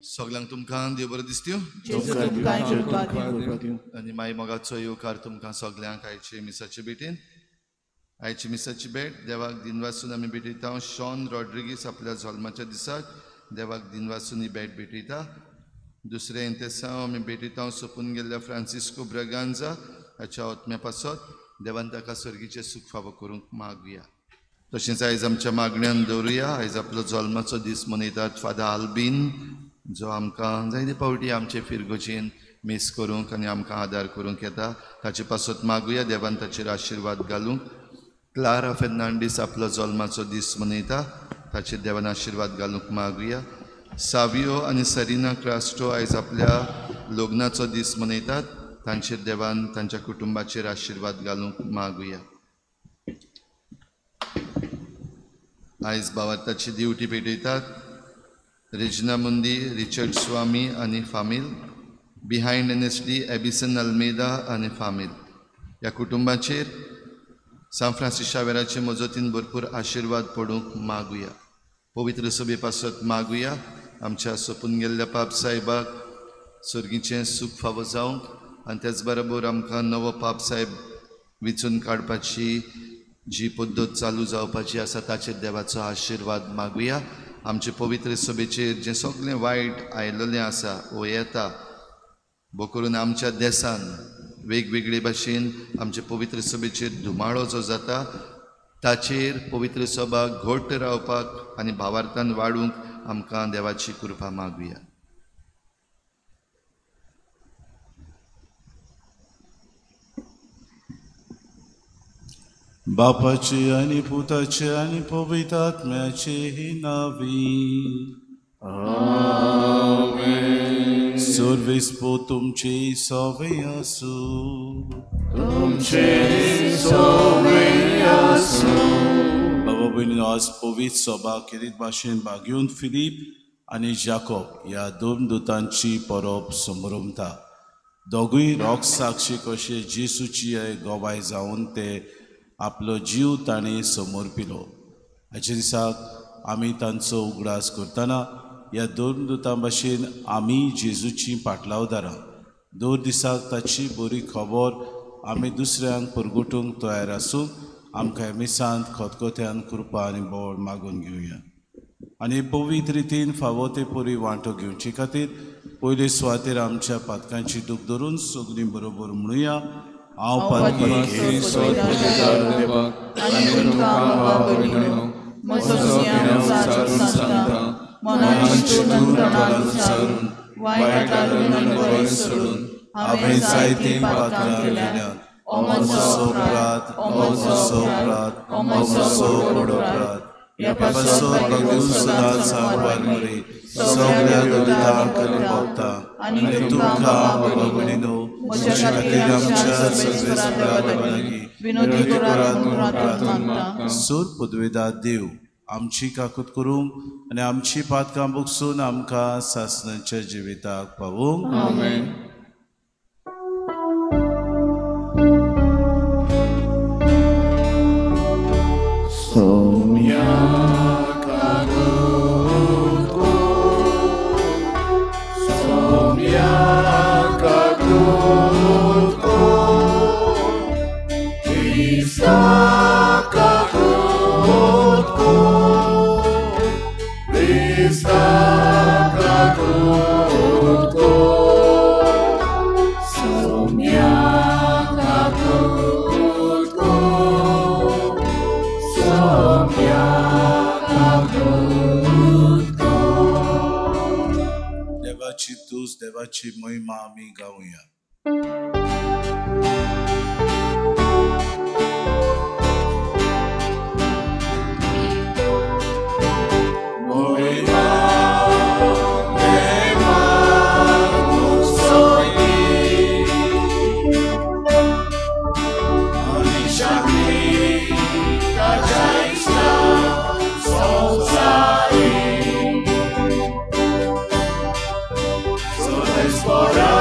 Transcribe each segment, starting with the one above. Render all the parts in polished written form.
सगळ्यांक तुमकां देव बरें दिसत्यो आनी माई मोगाचो येवकार तुमकां सगळ्यांक आयचे मिसाचे भेटीन. आयची मिसाची भेट देवाक दिनवासून आमी भेटयता. शॉन रॉड्रिगीस आपल्या जल्माच्या दिसाक देवाक दिनवासून ही भेट भेटयता. दुसरें इंतेसांव आमी भेटयता सोंपून गेल्ल्या फ्रांसिस्को ब्रगांजा हाच्या आत्म्या पासत देवान ताका सर्गीचें सूख फावो करूंक मागुया. तशेंच आयज आमच्या मागण्यान दवरुया. आयज आपलो जल्माचो दीस मनयतात फादर आल्बीन, जो आमकां जायते फावटी आमचे फिरगोजेन मीस करूंक आनी आमकां आदार करूंक येता, ताचे पासत मागुया देवान ताचेर आशिर्वाद घालूंक. क्लारा फेर्नांडीस आपलो जल्माचो दीस मनयता, ताचेर देवान आशिर्वाद घालूंक मागुया. सावियो आनी सरीना क्रास्टो आयज आपल्या लग्नाचो दीस मनयतात, तांचेर देवान तांच्या कुटुंबाचेर आशिर्वाद घालूंक मागुया. आयज भावार्थाची दिवटी पेटयतात रेजिना मुंदी, रिचर्ड स्वामी आनी फामील, बिहायंड NSD Ebison Almeida आनी फामील. ह्या कुटुंबाचेर सांत फ्रांसीस शावेराचे मजतीन भरपूर आशिर्वाद पडूंक मागुया. पवित्र सभे पासत मागुया आमच्या सोंपून गेल्ल्या पाप साहेबाक सर्गीचें सूख फावो जावंक आनी त्याच बरोबर आमकां नवो पाप साहेब विचून काडपाची जी पद्दत चालू जावपाची आसा ताचेर देवाचो आशिर्वाद मागुया. आमचे पवित्र सभेचेर जें सगळें वायट आयलेलें आसा वो येता, भो करून आमच्या देसान वेगवेगळे भाशेन आमचे पवित्र सभेचेर धुमाळो जो जाता ताचेर पवित्र सभा घट रावपाक आनी भावार्थान वाडूंक आमकां देवाची कृपा मागुया. बापाचे आनी पुताचे आनी पवित्र आत्म्याचे नांवी आमेन. सर्वेस्पो तुमचे सवे आसूं, तुमचे सवे आसूं. बाबा भयणीनो, आज पवित्र सभा केरीत भाशेन भागेवन फिलीप आनी जाकोब ह्या दोन दुतांची परब समरमता. दोगूय रोग साक्षी कशे जेसूची गवाय जावन ते आपलो जीव ताणें समर्पिलो. हाचे दिसाक आमी तांचो उगडास करतना ह्या दोन दुतां भाशेन आमी जेजूची पाटलावदारां दर दिसाक ताची बरी खबर आमी दुसऱ्यांक परगटूंक तयार आसूंक आमकां मिसांत खतखत्यान कृपा आनी बळ मागून घेवया. आनी पवित्र रितीन फावो ते परी वांटो घेवचे खातीर पयले सुवातेर आमच्या पातकांची दूख धरून सगळीं बरोबर म्हणुया. हांव पातकी हांवें जायतीं पातकां केल्यांत. म्हजो अपराध, म्हजो अपराध, म्हजो व्हड अपराध. ह्या पासत भगून सदांच सांगपाक मरे सगळ्या दुरितांक आनी भोगता आनी तुमकां बाबा भयणीनो म्हज्या खातीर आमच्या सर्वेस्परा लागीं विनंती करात म्हूण प्रार्थना मागता. सोद पदवेदार देव आमची काकूत करूंक आनी आमची पातकां भोगसून आमकां सासणाच्या जिविताक पावोवंक. आमेन. देवाची तुज, देवाची महिमा आमी गावया. Spora,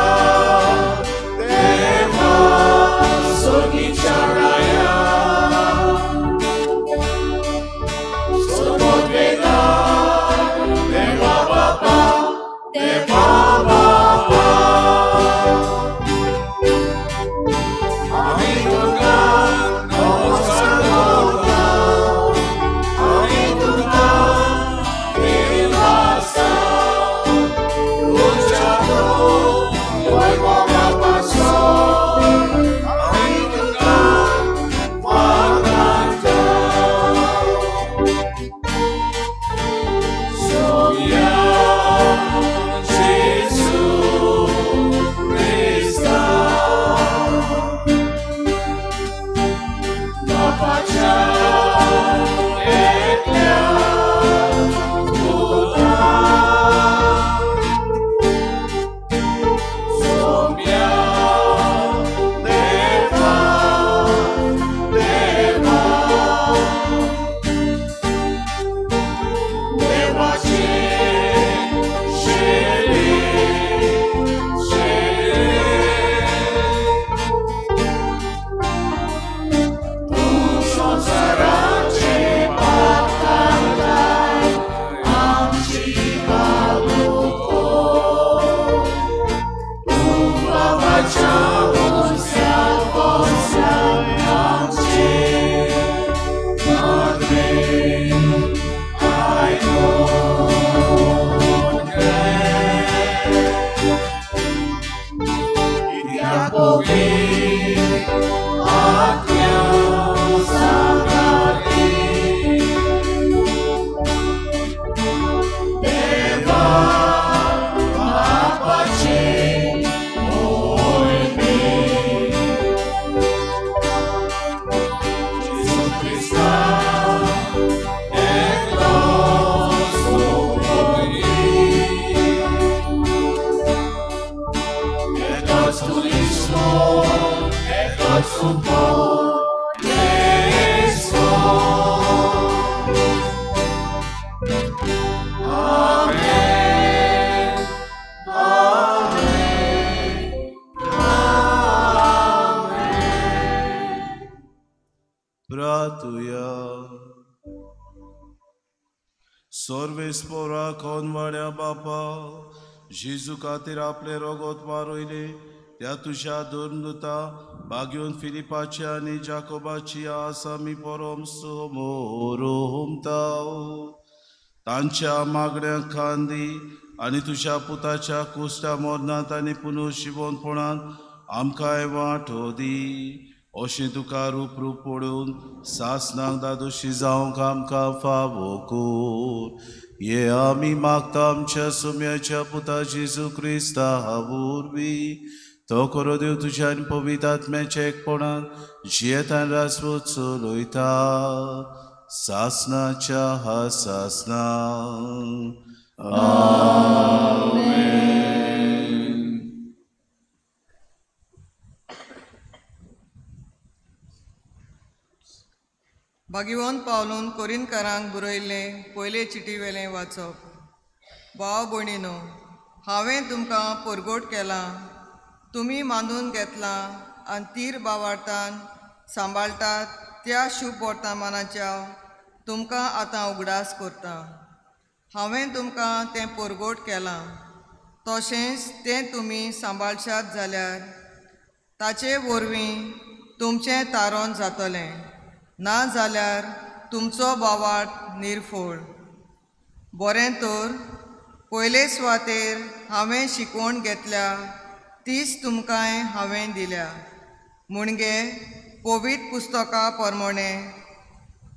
सर्वेस्पोरा कोनवाड्या बापा जेजू खातीर आपलें रोगोत वारयलें त्या तुज्या धर्मदूता बागेवन फिलिपाची आनी जाकोबाची आस आमी पोरोम समोरोमता. तांच्या मागण्यांक खांदी आनी तुज्या पुताच्या कुश्टा मरणांत आनी पुनर्जिवनपणांत आमकांय वांटो दी. अशें तुका रूप रूप पडून सासणाक दादोशी जावंक आमकां फावो कर. हे आमी मागता आमच्या सुम्याच्या पुता जेजू क्रिस्ता वरवीं. तो खरो देव तुज्या आनी पवित्र आत्म्याच्या एकपणान जियेतान रासवो चलयता सासणाच्या हा सासणा. आमेन. भाग्यवंत पावलून कोरिनकारांक बरयल्लें पयले चिटीवेलें वाचप. भाव भयणीनो, हांवें तुमकां परगोट केलां, तुमी मानून घेतलां आनी तीर बावार्थान सांबाळटात त्या शुभ वर्तमानाच्या तुमकां आतां उगडास करता. हांवें तुमकां तें परगोट केलां, तशेंच तें तुमी सांबाळशात जाल्यार ताचे वरवीं तुमचें तारण जातलें, ना जाल्यार तुमचो बावाट निर्फोळ. बरें तर पयले सुवातेर हांवें शिकवण घेतल्या तीच तुमकांय हांवें दिल्या, म्हणजे पवित्र पुस्तका प्रमाणे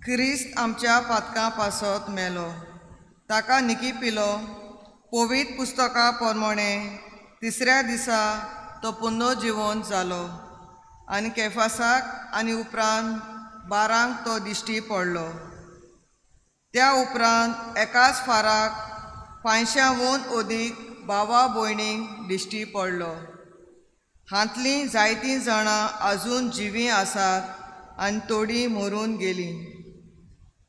क्रिस्त आमच्या पातकां पासत मेलो, ताका निकी पिलो, पवित्र पुस्तका प्रमाणे तिसऱ्या दिसा तो पुनर्जिवंत जालो आनी केफासाक आनी उपरांत बारांक तो दिश्टी पडलो. त्या उपरांत एकाच फाराक 500 अदीक भावा भयणींक दिश्टी पडलो. हांतलीं जायतीं जाणां आजून जिवीं आसात आनी थोडीं मरून गेलीं.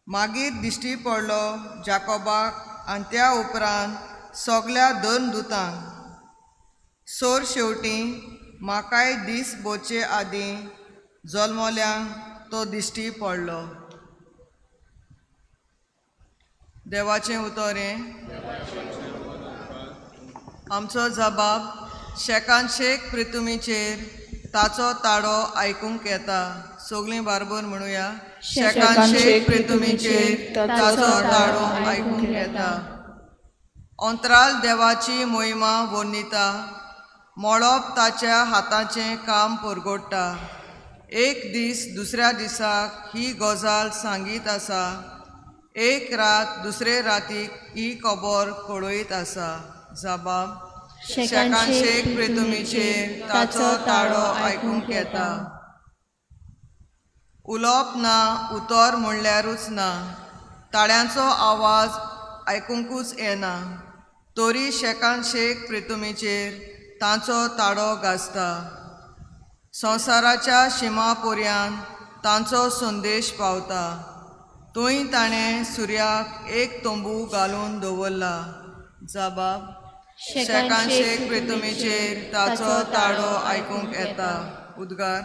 मागीर दिश्टी पडलो जाकोबाक आनी त्या उपरांत सगल्या धर्मदूतांक. सोर शेवटीं म्हाकाय दीस बोचे आदीं जल्मल्यांक तो दिश्टी पडलो. देवाचें उतर हें. आमचो जबाब शेकान शेक पृथ्वीचेर ताचो ताळो आयकूंक येता. सगळीं बारबर म्हणुया. शेकान शेक पृथ्वीचेर ताचो ताळो आयकूंक येता. अंतराल देवाची मोहिमा वर्णिता, मळब ताच्या हाताचें काम परगोडटा. एक दीस दुसऱ्या दिसाक ही गजाल सांगीत आसा, एक रात दुसरे रातीक ही खबर कळयत आसा. जबाब शेकान शेक पृथ्वीचेर ताचो ताळो आयकूंक येता. उलोवप ना, उतर म्हणल्यारूच ना, ताळ्यांचो आवाज आयकुंकूच येना, तरी शेकान शेक पृथ्वीचेर तांचो ताळो गाजता. संवसाराच्या शिमा पर्यंत तांचो संदेश पावता. थंय ताणें सुर्याक एक तंबू घालून दवरला. जबाब शेकान शेक पृथ्वीचेर ताचो ताळो आयकूंक येता. उद्गार.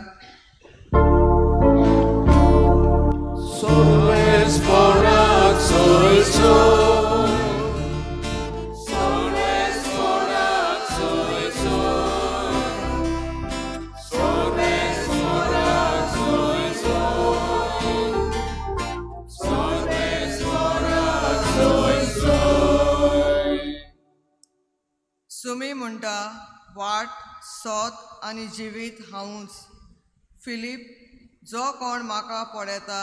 सुमी म्हणटा, वाट सोत आनी जिवीत हांवूच. फिलीप, जो कोण म्हाका पळयता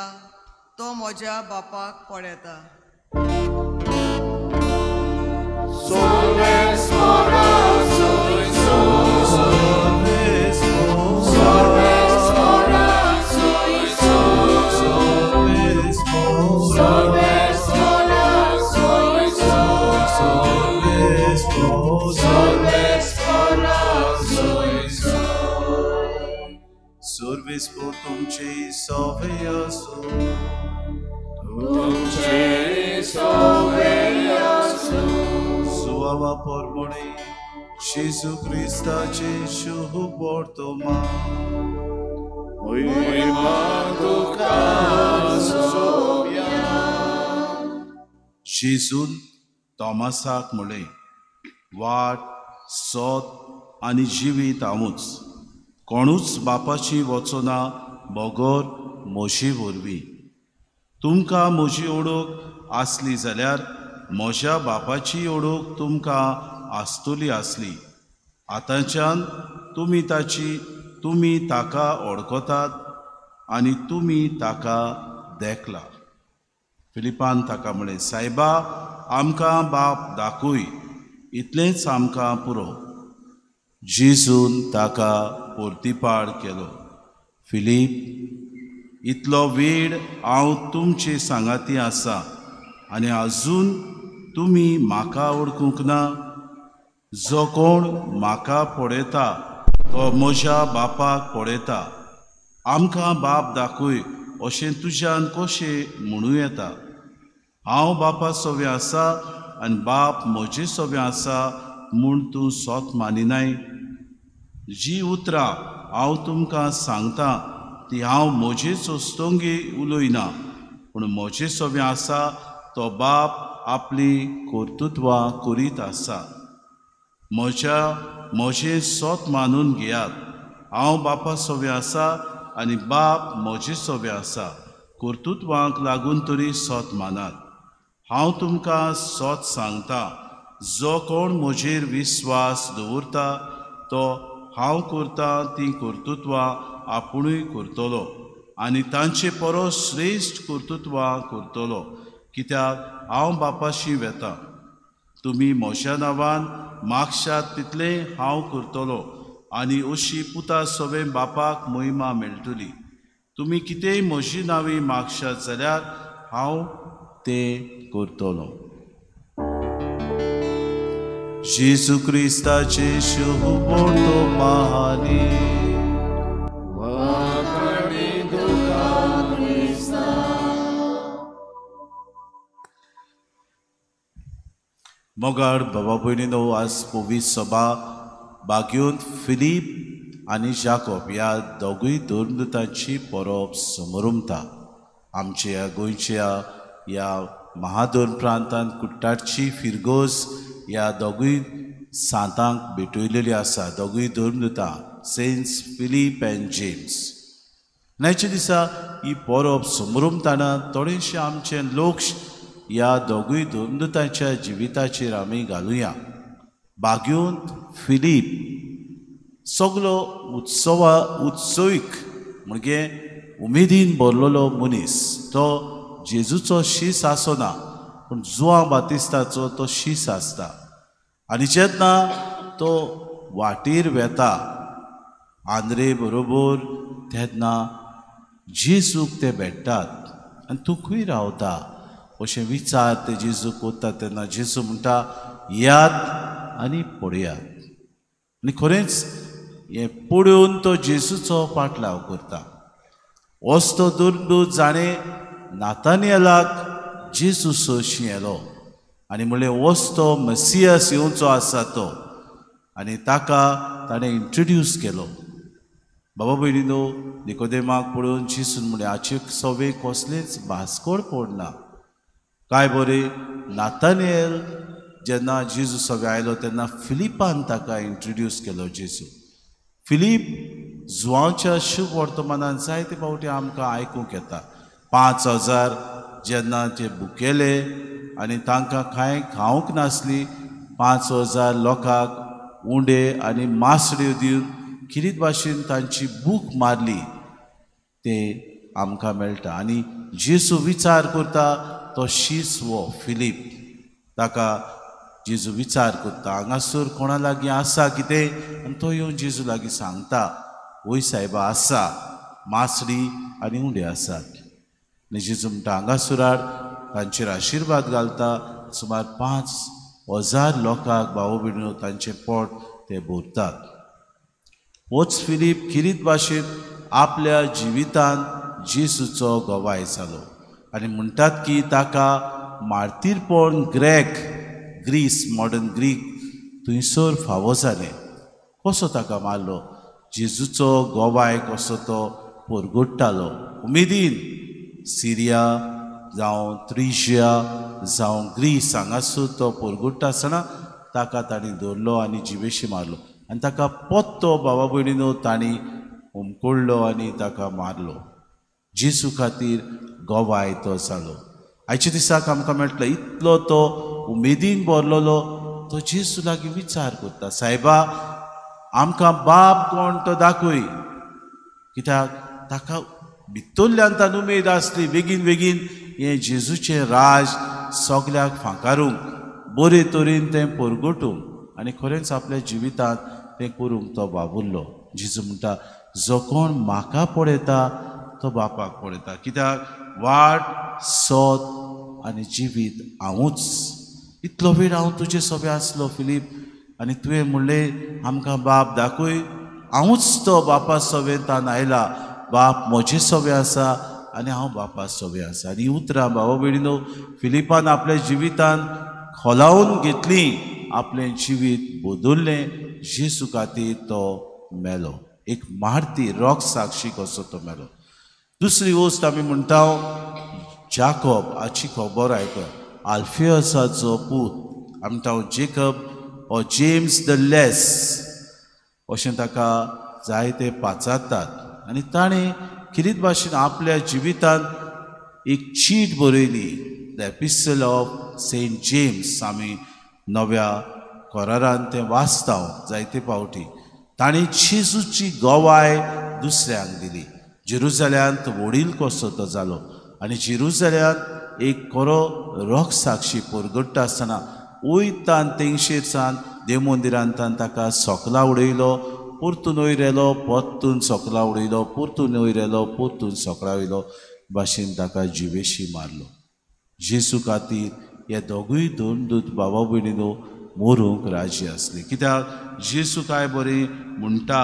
तो म्हज्या बापाक पळयता. सर्वेस्पोर तुमचे सवे आसूं. तुमचे सवे आसूं. सुवावा परमणे जेजू क्रिस्ताचे शुभ वर्तमान. महिमा तुका सोबया. जेजून तॉमासाक म्हळें, वाट, सोत आनी जिवीत हांवूच, कोणूच बापाची वचना बगर म्हजे वरवीं। तुमकां म्हजी ओळख आसली जाल्यार म्हज्या बापाची ओळख तुमकां आसतली आसली। आतांच्यान तुमी ताका वळखतात आनी तुमी ताका देखला। फिलिपान ताका म्हळें, सायबा, आमकां बाप दाखय, इतलेंच आमकां पुरो। जेजून ताका पोर्तिपाड केलो, फिलीप, इतलो वेळ हांव तुमचे सांगाती आसा आनी आजून तुमी म्हाका वळखूंक ना। जो कोण म्हाका पळयता तो म्हज्या बापाक पळयता। आमकां बाप दाखय अशें तुज्यान कशें म्हणूं येता? हांव बापा सवें आसा आनी बाप म्हजे सवें आसा म्हूण तूं सोत मानिनाय? जी उतरां हांव तुमकां सांगता ती हांव म्हजेच वस्तोंगी उलयना, पूण म्हजे सवें आसा तो बाप आपली कर्तृत्वां करीत आसा। म्हजें सोत मानून घेयात, हांव बापा सवें आसा आनी बाप म्हजे सवें आसा। कर्तृत्वांक लागून तरी सोत मानात। हांव तुमकां सोत सांगता, जो कोण म्हजेर विस्वास दवरता तो हांव करता तीं कर्तृत्वां आपुणूय करतलो आनी तांचे परस श्रेश्ठ कर्तृत्वां करतलो, कित्याक हांव बापाशी वेता। तुमी म्हज्या नांवान मागशात तितलें हांव करतलो आनी अशी पुता सवें बापाक महिमा मेळटली। तुमी कितेंय म्हजी नांवी मागशात जाल्यार हांव तें करतलो। जेजू क्रिस्ताचे शुभवर्तमानी। मोगाळ बाबा भयणीनो, आज पवित्र सभा बागयोन फिलीप आनी जाकोब ह्या दोगूय धर्मदूतांची परब समरमता। आमच्या गोंयच्या ह्या महाधर्म प्रांतांत कुट्टाटची फिरगोज ह्या दोगूय सांतांक भेटयलेली आसा। दोगूय धर्मदूतां सेंट्स फिलीप एंड जेम्स। न्हयच्या दिसा ही परब समरमताना थोडेशें आमचें लक्ष ह्या दोगूय धर्मदूतांच्या जिविताचेर आमी घालुया। बागयोंत फिलीप सगलो उत्सवीक म्हणजे उमेदीन भरलेलो मनीस। तो जेजूचो शीस आसना, पूण जुआंव बातिस्ताचो तो शीस आसता। आनी जेन्ना तो वाटेर वेता आंद्रे बरोबर तेन्ना जेजूक ते भेट्टात आनी तूं खंय रावता अशें विचार ते जेजूक करता तेन्ना जेजू म्हणटा, येयात आनी पळयात। आनी खरेंच हें पळोवन तो जेजूचो पाटलाव करता। असो तो दुर्दूत जाणें नातानियलाक जेजू सरशीं येलो आनी म्हणलें, वच तो मसियस येवचो आसा तो, आनी ताका ताणें इंट्रोड्यूस केलो। बाबा भयणीनो, निकोदेमाक पळोवन जेजून म्हणलें, हाचे सवे कसलेंच भास्कोड पडना। काय बरें, नातानियल जेन्ना जेजू सगळे आयलो तेन्ना फिलिपान ताका इंट्रोड्यूस केलो जेजू। फिलीप जुआंवच्या शुभ वर्तमानान जायते फावटी आमकां आयकूंक येता। 5000 जेन्ना ते भुकेले आनी तांकां कांय खावंक नासली, 5000 लोकांक उंडे आनी मासड्यो दिवन किरीत भाशेन तांची भूक मारली ते आमकां मेळटा। आनी जेजू विचार करता तो शीस वो फिलीप, ताका जेजू विचार करता हांगासर कोणा लागीं आसा कितें, आनी तो येवन जेजू लागीं सांगता, वय सायबा आसा, मासडी आनी उंडे आसात। आनी जेजू म्हणटा हांगासरार तांचेर आशिर्वाद घालता। सुमार 5000 लोकांक भाव भयणीनो तांचें पोट ते भरतात। होच फिलीप किरीत भाशेन आपल्या जिवितान जेजूचो गवाय जालो आनी म्हणटात की ताका मार्तीरपण ग्रीस मॉडर्न ग्रीक थंयसर फावो जालें। कसो ताका मारलो, जेजूचो गवाय कसो तो परगट्टालो उमेदीन। सिरिया जावं त्रिशिया जावं ग्रीस हांगासर तो पोरगुट्टा आसतना ताका तांणी धरलो आनी जिवेशी मारलो आनी ताका पोत्तो बाबा भयणीनो तांणी हुमकोडलो आनी ताका मारलो. जेजू खातीर गवाय तो जालो. आयच्या दिसाक आमकां मेळटलो इतलो तो उमेदीन भरलेलो तो जेजू लागीं विचार करता, सायबा आमकां बाप कोण तो दाखय. कित्याक ताका भितरल्यान ताका उमेद आसली बेगीन बेगीन हें जेजूचें राज सगल्याक फांकारूंक बरे तरेन तें परगटूंक आनी खरेंच आपल्या जिवितांत तें करूंक तो वावुरलो. जेजू म्हणटा जो कोण म्हाका पळयता तो बापाक पळयता. कित्याक वाट सत आनी जिवीत हांवूच. इतलो वेळ हांव तुजे सोबे आसलो फिलीप आनी तुवें म्हणलें आमकां बाप दाखय. हांवूच तो बापा सोबे तान आयला, बाप म्हजे सोबे आसा आनी हांव बापा सोबे आसा. आनी उतरां बाबा भयणीनो फिलिपान आपल्या जिवितान खोलावन घेतली, आपलें जिवीत बदललें. जेजू खातीर तो मेलो, एक मारती रोग साक्षी कसो तो मेलो. दुसरी गोश्ट आमी म्हणटा जाकोब हाची खबर आयकून आल्फियसाचो पूत आमी म्हणटा जेकब ओ जेम्स the less अशें ताका जायते पाचारतात. आनी ताणें किरीत भाशेन आपल्या जिवितांत एक चीट बरयली, the epistle of Saint James. आमी नव्या करारान तें वाचता जायते फावटी. ताणें जेजूची गवाय दुसऱ्यांक दिली. जेरुजाल्यांत वडील कसो तो जालो आनी जेरुजाल्यांत एक खरो रोग साक्षी परगट्टा आसतना वयतान तेंगशेर देवमंदिरांतान ताका सोकला उडयलो, परतून वयर येलो, परतून सोकला उडयलो, परतून वयर येलो, परतून सोकला वयलो भाशेन ताका जिवेशी मारलो. जेजू खातीर हे दोगूय दोन दूत बाबा भयणीनो मरूंक राजी आसली. कित्याक जेजू काय बरें म्हणटा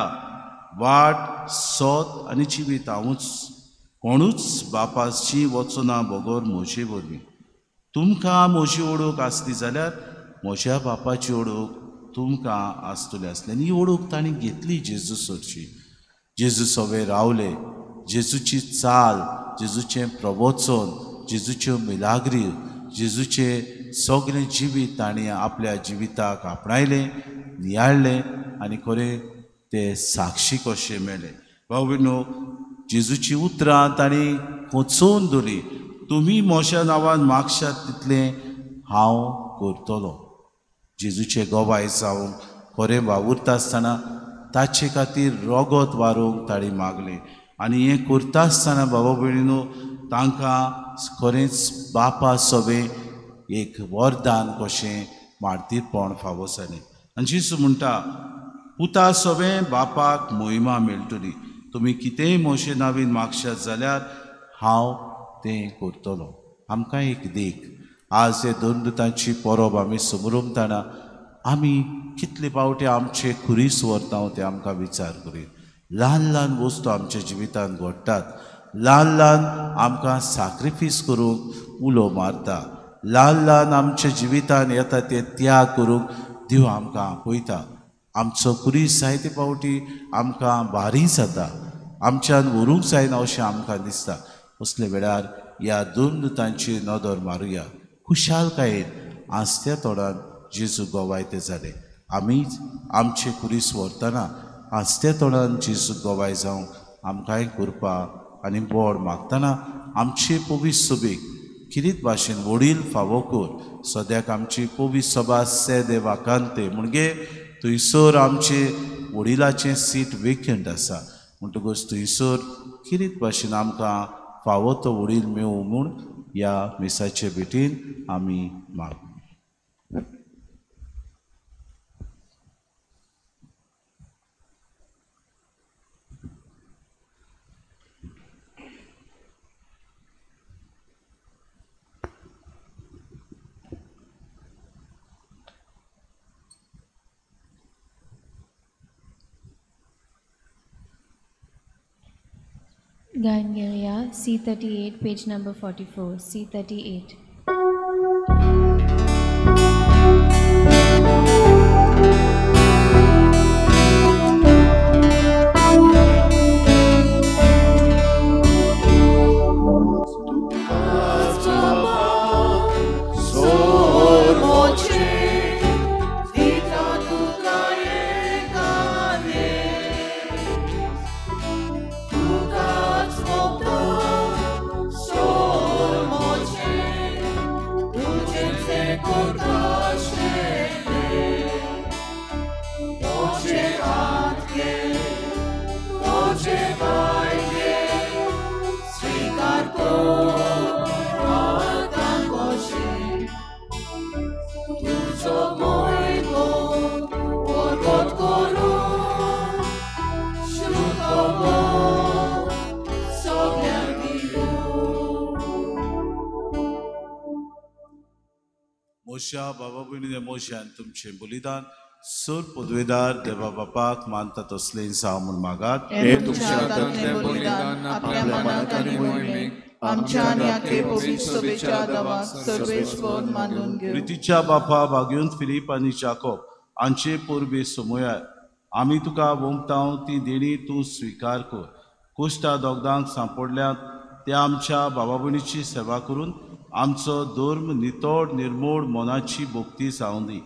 वाट सत आनी जिवीत हांवूच, कोणूच बापाची वचना बगर म्हजे वरवीं. तुमकां म्हजी ओळख आसली जाल्यार म्हज्या बापाची ओळख तुमकां आसतली आसली. आनी ही ओळख तांणी घेतली जेजू सरची. जेजू सवे रावले, जेजूची चाल, जेजूचें प्रवचन, जेजूच्यो मिलाग्री, जेजूचें सगळें जिवीत तांणी आपल्या जिविताक आपणायलें, नियाळ्ळें आनी खरें ते साक्षी कशें मेळ्ळें. भाव भयणीनो जेजूची उतरां तांणी कोचोवन दवरली, तुमी म्हज्या नांवान मागशात तितलें हांव करतलो. जेजूचे गवाय जावंक खरें वावुरता आसतना ताचे खातीर रगत वारोवंक तांणी मागलें. आनी हें करता आसतना बाबा भयणीनो तांकां खरेंच बापा सोबें एक वरदान कशें मार्तीरपण फावो जालें. आनी जेजू म्हणटा पुता सोबें बापाक मोहिमा मेळटली, तुमी कितेंय म्हजे नावीन मागशात जाल्यार हांव तें करतलो. आमकां एक देख, आज हे दोन दुतांची परब आमी समरमतना आमी कितले फावटी आमचे खुरीस व्हरता ते आमकां विचार करूया. ल्हान ल्हान वस्तू आमच्या जिवितांत घडटात, ल्हान ल्हान आमकां साक्रिफीस करूंक उलो मारता, ल्हान ल्हान आमच्या जिवितांत येता ते त्याग करूंक देव आमकां आपयता. आमचो खुरीस जायते फावटी आमकां भारी जाता, आमच्यान व्हरूंक जायना अशें आमकां दिसता. असले वेळार ह्या दोन दुतांची नदर मारुया. खुशालकायेन आसत्या तोंडान जेजू गवाय ते जाले. आमी आमचे खुरीस व्हरतना आसत्या तोंडान जेजू गवाय जावंक आमकांय कृपा आनी बोड मागतना आमचे पवित्र सभेक किरीत भाशेन वडील फावो कर. सद्याक आमची पवित्र सभा सेदे वाकांते म्हणजे थंयसर आमचे वडिलाचें सीट वेकंट आसा, म्हणटकच थंयसर किरीत भाशेन आमकां फावो तो वडील मेळूं म्हूण ह्या मिसाचे भेटीन आमी मागू. Gangeria, C38, page number 44, C38. मोशा बाबा भयणीने मोशान तुमचें बलिदान सोर पदवेदार देवा बापाक मानता तसलें जावं म्हूण मागात. हे तुमच्या हातांतलें बलिदान आपल्या मनाक आनी मोहिमेक आमच्या आनी आखे पवित्र सभेच्या देवाक सर्वेस्पर मानून घेवं. प्रितीच्या बापा भाग्यून फिलीप आनी जाकोब हांचे परबे समयार आमी तुका वोमताव ती देणी तूं स्विकार कर. कुश्टा दोगदांक सांपडल्यात त्या आमच्या बाबा भयणीची सेवा करून आमचो धर्म नितळ निर्मोड मनाची भक्ती जावं दी.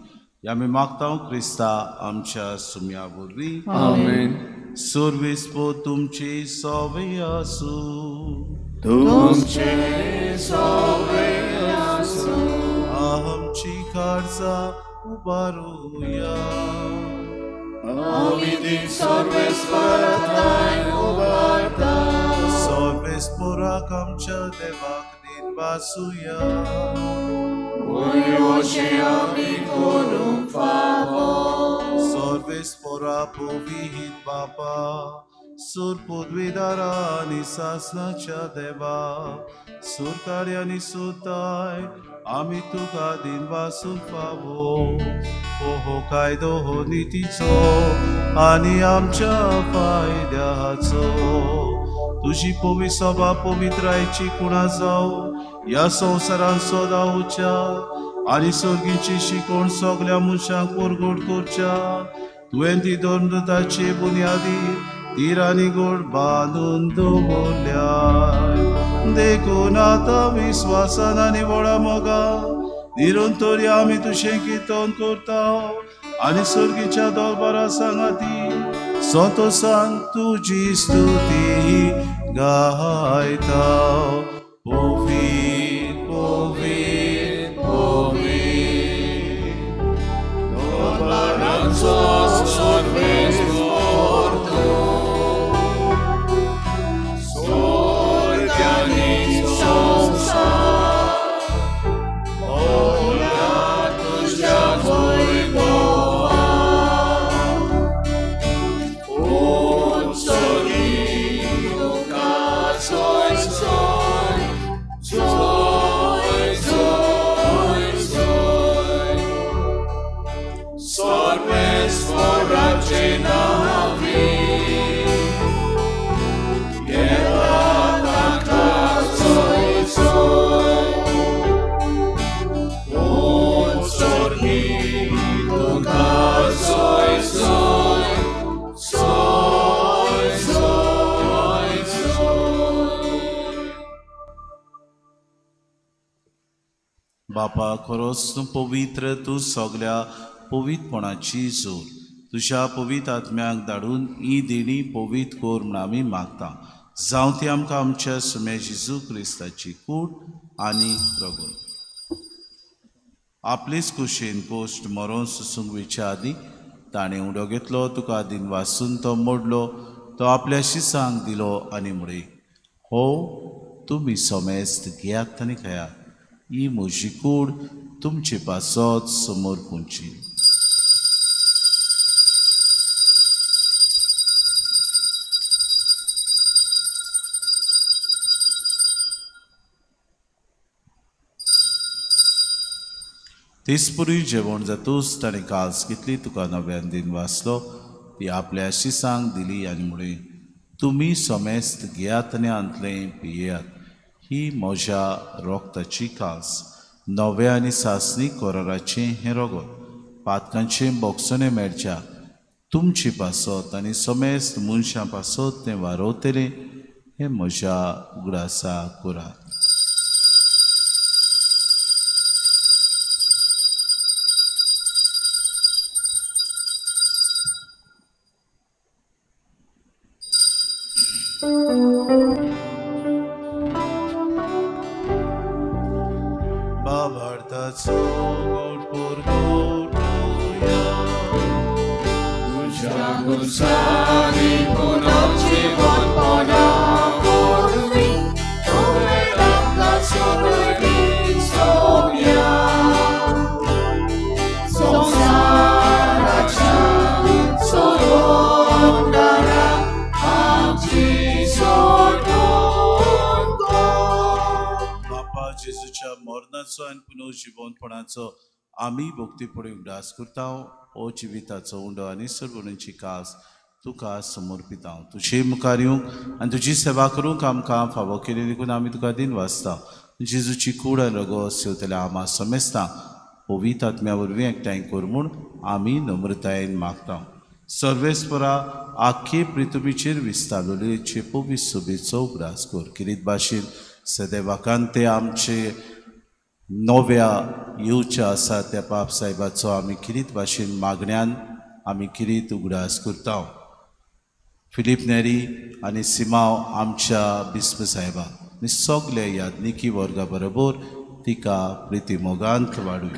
आमी मागता क्रिस्ता आमच्या सुम्या वरवीं. आमेन. सर्वेस्पर तुमची सवे आसूं. तुमचे सवे आसूं. आमची काळजां उबारुया. आमी ती सर्वेस्परा थंय उबारता. सर्वेस्पराक आमच्या देवाक दिनवासुया. वयर आमी करूंक फावो. सर्वेस्परा पवित्र बापा सूर पदवीदारा आनी सासणाच्या देवा सुरकारी आनी सुताय आमी तुका दिनवासूंक फावो. हो कायदो हो नितीचो आनी आमच्या फायद्याचो. तुजी पवित्र सभा पवित्रायची कुणा जावं ह्या संवसारान सदां उच्या आनी सर्गीची शिकवण सगल्या मनशांक परगट करच्या. तुवें ती धर्मदूताची बुन्यादी धीर आनी गोड बांदून दवरल्या. देखून आतां विस्वासान आनी व्हडा मोगान निरंतर आमी तुजें कीर्तन करता आनी सर्गीच्या दरबारा सांगाती संतोसान तुजी स्तुती गायता. पवित्र पवित्र पवित्र दरबाराचो सर्वेस्पर तूं स्वर्ग आनी संवसार भरला तुज्या वैभवान. उंचली तुका जय जय जय जय जय सर्वेस्पराचे नांवी येता ताका जय जय. उंचली तुका जय जय जय जय जय. बापा खरोच तूं पवित्र, तूं सगल्या पवित्रपणाची जोर. तुज्या पवित्र आत्म्याक धाडून ही देणी पवित्र कर म्हूण आमी मागता. जावं ती आमकां आमच्या सुम्या जेजू क्रिस्ताची कूड आनी रगत. आपलेच कुशीन कोश्ट मरोन सोसूंक वयच्या आदीं ताणें उडो घेतलो, तुका दिनवासून तो मोडलो, तो आपल्या शिसांक दिलो आनी म्हळें, हो तुमी समेस्त घेयात आनी खायात, ही म्हजी कूड तुमचे पासत समोर पुंची. तेचपुरी जेवण जातूच ताणें काल्स घेतली, तुका नव्यान दिन वाचलो, ती आपल्या शिसांक दिली आनी म्हळें, तुमी समेस्त घेयात आनी हांतलें पियेयात, ही म्हज्या रोगताची कास, नव्या आनी सासणी कराराचें हें रगत, पातकांचें बोगसणें मेळच्या तुमचे पासत आनी समेस्त मनशां पासत तें वारवतलें, हें म्हज्या उगडासा करात. बाबार्थाचो गोड परगटुया तुज्या खुर्सांनी पुनर्जीवनपणा वरवीं तुवें आमकां सोडली सोम्या. संवसाराच्या सोडवणारा आमची सोडवण कर. बापा जेजूच्या मरणाचो आनी पुनर्जीवनपणाचो आमी भक्तीपणी उगडास करता ओ जिविताचो उंडो आनी सर्वणीची कास तुका समर्पिता. तुजे मुखार येवंक आनी तुजी सेवा करूंक आमकां फावो केली देखून आमी तुका दिन वाचता. जेजूची कूड आनी रगत सेवतल्या आमा समेस्ता पवित्र आत्म्या वरवीं एकठांय कर म्हूण आमी नम्रतायेन मागता. सर्वेस्परा आख्खे पृथ्वीचेर विस्तारलेले पवित्र सभेचो उगडास कर. किरीत भाशेन सदैवाकान ते आमचे नव्या येवच्या आसा त्या पाप साहेबाचो आमी किरीत भाशेन मागण्यान आमी किरीत उगडास करता. फिलीप नेरी आनी सिमाव आमच्या बिस्प साहेबा आनी सगल्या याज्ञिकी वर्गा बरोबर तिका प्रिती मोगांत वाडूय.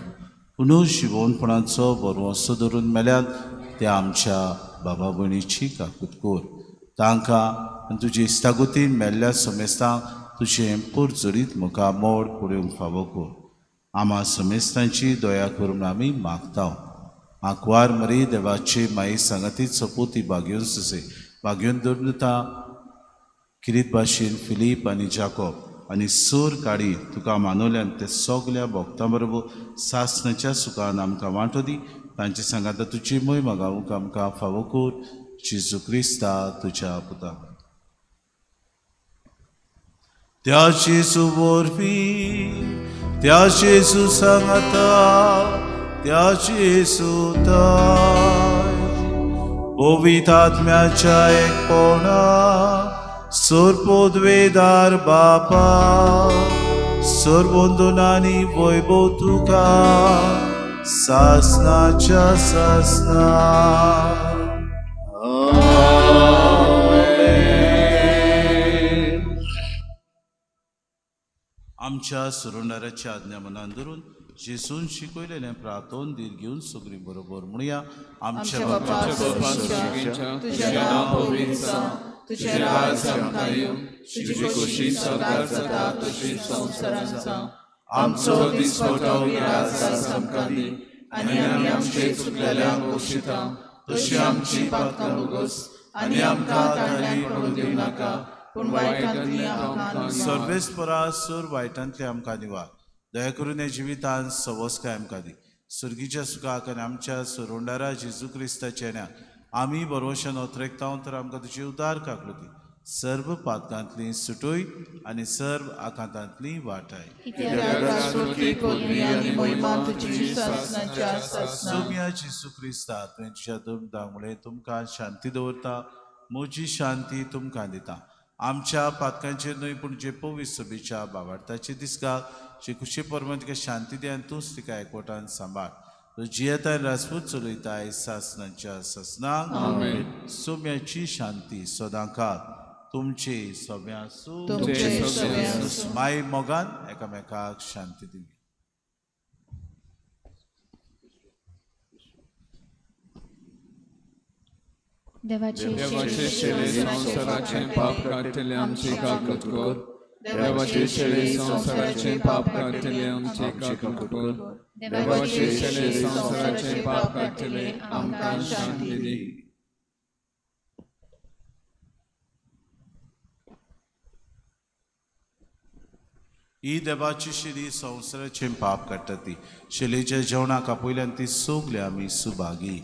पुनू शिवोनपणाचो बरवंसो धरून मेल्यान त्या आमच्या बाबा भयणीची काकूत कर. तांकां आनी तुजे इश्टागतीन मेल्ल्या समेस्तांक तुजें पोरजोरीत मुखामोड पळोवंक फावो कर. आमा समेस्तांची दया करून आमी मागता. आंकवार मरी देवाचे माई सांगातीत सपोती बागेवन सुसे बागेवन दवरता किरीत भाशेन फिलीप आनी जाकोब आनी सोर काडी तुका मानवल्यान ते सगल्या भक्तां बरोबर सासणाच्या सुखान आमकां वांटो दी. तांचे सांगाता तुजी मोय मागावंक आमकां फावो कर. जेजू क्रिस्ता तुज्या पुता. त्या जेजू वरवीं, त्या जेजू सांगाता, त्या जेजू ताय पवित्र आत्म्याच्या एकपणा सर्वोद्वेदार बापा सर्वंदनानी वैभव तुका सासनाच्या सासना. आमच्या सुरुंडाराच्या आज्ञा मनान धरून जेजून शिकयलेलें प्रार्थोन धीर घेवन सगळीं बरोबर म्हणया. आमच्या बापा तुझें नांव पवित्र जावं, तुझें राज आमकां येवं, तुजी खोशी स्वर्गार जाता तशी संवसारांत जावं. आमचो दिसवडो आज आमकां दी आनी आमी आमचे चुकलेल्यांक बक्षिता तशी आमची पातकां भोगोस आनी आमकां ताणें पडूं दिवं नाका पूण वायटांतली आमकां. सर्वेस्परा सूर वायटांतली आमकां निवार. दया करून ह्या जिवितांत सवस्काय आमकां दी. सुर्गीच्या सुखाक आनी आमच्या सुरुंडारा जेजू क्रिस्ताच्या न्या आमी बरोवशान ओतरेकता तर आमकां तुजी उदार काकलुती सर्व पातकांतली सुटूय आनी सर्व आकांतांतली वाटाय. सोम्या जेजू क्रिस्ता तुवें तुज्या दोन मुळे तुमकां शांती दवरता, म्हजी शांती तुमकां दिता. आमच्या पातकांचेर न्हय पूण जे पवित्र सभेच्या बाबार्थाचे दिसका जे कुशे परमान तिका शांती दी आनी तूंच तिका एकवटान सांबाळ. तूं जियेताय राजपूत चलयताय सासनाच्या सासनाक. सोम्याची शांती सदांकाळ तुमचे सगळ्या आसूं. माय मोगान एकामेकाक शांती दिली. देवाचे शेले संवसाराचें पाप काडटले आमची काकूत कर. देवाचे शेले संवसाराचें पाप काडटले आमची काकूत कर. देवाचे शेले संवसाराचें पाप काडटले आमकां शांती दी. ही देवाची शिरी संवसाराचें पाप काडटा ती शिलेच्या जेवणाक आपयल्यान ती सगळे आमी सुभागी.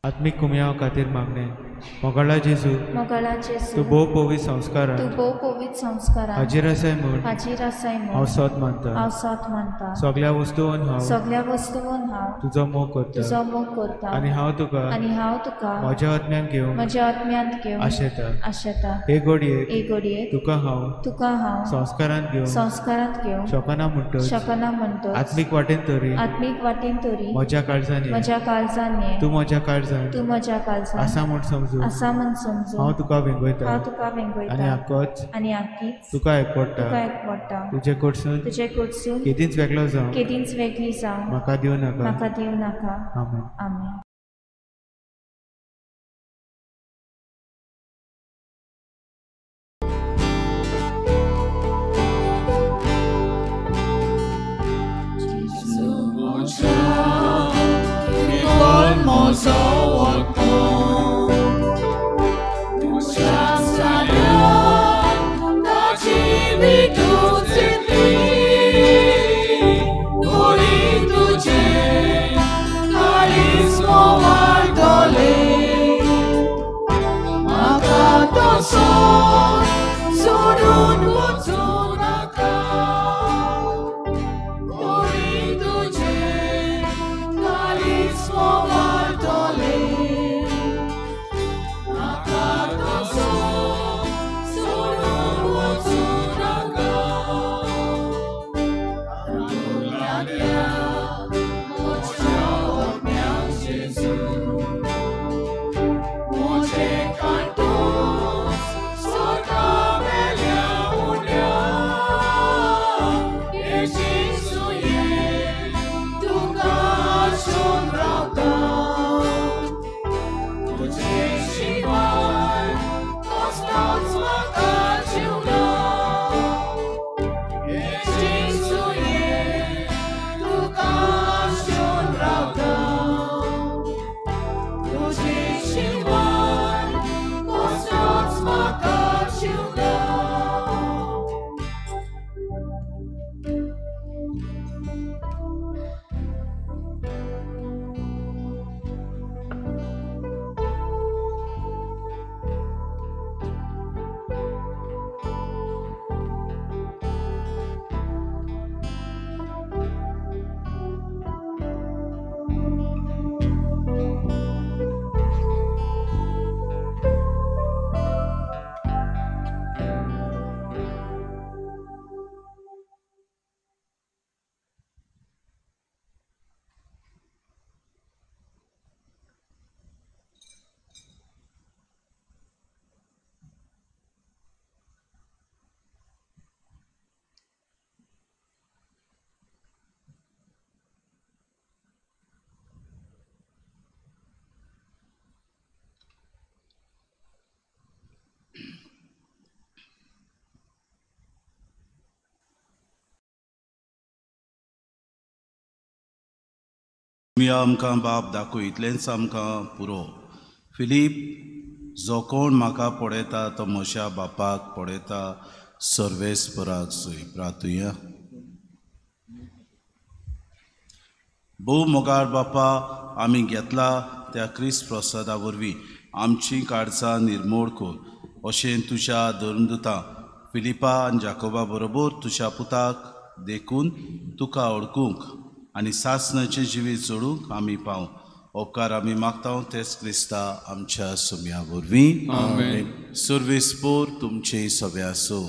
आत्मीक कुमयाव खातीर मागणें. मोगाळा जेजू, तूं भोव पवित्र संस्कारान हाजीर आसाय म्हूण हांव सत मानता. सगल्या वस्तून हांव तुजो मोग करता आनी हांव तुका म्हज्या आत्म्यांत घेवन आशेता. हे घडयेक तुका हांव संस्कारांत घेवन शकना म्हणटच आत्मीक वाटेन तरी म्हज्या काळजान ये, तूं म्हज्या काळजान आसा म्हूण समजू हांव तुका वेंगयता आनी आकीच तुका एकवटा. तुजे कडसून केदींच वेगळो जावं म्हाका दिवं नाका. आमेन. आमेन. तुजे शिवाय कसलोच म्हाका जीव ना. तुमी आमकां बाप दाखयतलेंच आमकां पुरो. फिलीप, जो कोण म्हाका पळयता तो म्हज्या बापाक पळयता. सर्वेस्पराक सोय प्रार्थुया. भोव मोगाळ बापा, आमी घेतला त्या क्रिस्त प्रसादा वरवीं आमची काळजां निर्मोळ कर, अशें तुज्या धर्मदुतां फिलिपा आनी जाकोबा बरोबर तुज्या पुताक देखून तुका ओळखूंक आनी सासणाचें जिवीत जोडूंक आमी पावूं. उपकार आमी मागता तेच क्रिस्ता आमच्या सुम्या वरवीं. सर्वेस्पोर तुमचे सगळे आसूं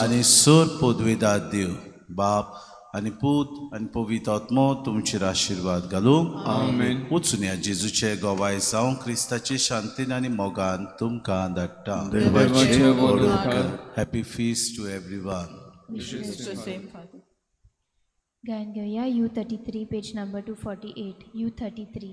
आनी सर पदवेदार देव बाप आनी पूत आनी पवित्र आत्मो तुमचेर आशिर्वाद घालूं. वचून ह्या जेजूचे गवाय जावं क्रिस्ताचे शांतीन आनी मोगान तुमकां धाडटा. Happy feast to everyone. गायन घेवया U33 page number 248. U33.